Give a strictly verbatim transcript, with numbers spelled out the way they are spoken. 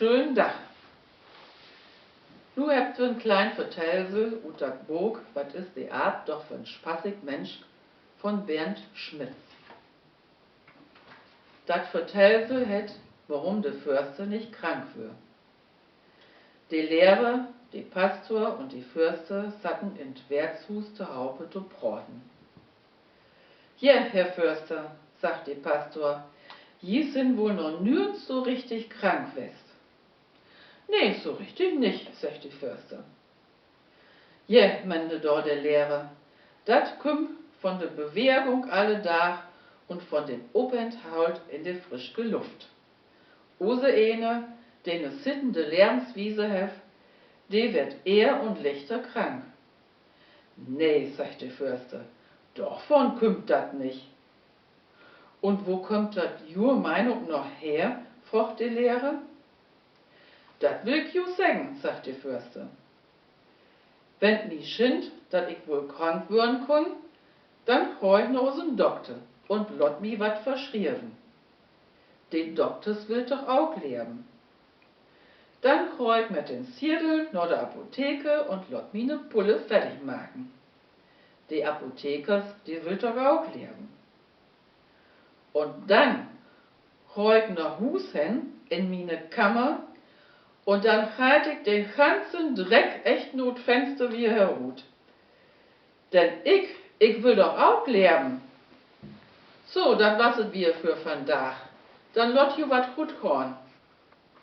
Schönen Dag. Nu hebbt wi en klein Vertellsel ut dat Book Wat is de Aap doch för 'n spaßig Mensch? Von Bernd Schmitz. Dat Vertellsel heet: Worüm de Förster nich krank wöör. De Lehrer, de Pastor un de Förster satten in't Weertshuus tohaupe to praten. Ja, Herr Förster, sagg de Pastor, Ji sünd woll noch nüms so richtig krank west. Nee, so richtig nich, seggt de Förster. Ja, meende dor de Lehrer, dat kümmt von de Bewegung alle Dag un von den Openthalt in de frische Luft. Useene, de 'ne sittende Levenswiese hett, de werd ehr un lichter krank. Nee, seggt de Förster, dorvon kümmt dat nich. Un wo kümmt dat Jur Meinung na her? fraagt de Lehrer. Dat will ik ju seggen, saggt de Förster. Wenn 't mi schient, dat ik woll krank wörrn kunn, denn gah ik na usen Dokter un laat mi wat verschrieven. De Dokters willt doch ok leven. Denn gah ik mit den Ziedel na de Apotheke un laat mi 'ne Pulle fertig maken. De Apothekers, de willt doch ok leven. Un denn gah ik na Huus hen, in miene Kammer, un denn geiht ik den ganzen Dreck echt na 't Fenster wier herut. Denn ik, ik will doch ok leven. So, dat was 't wier för vandaag. Denn laat ju wat goot gahn.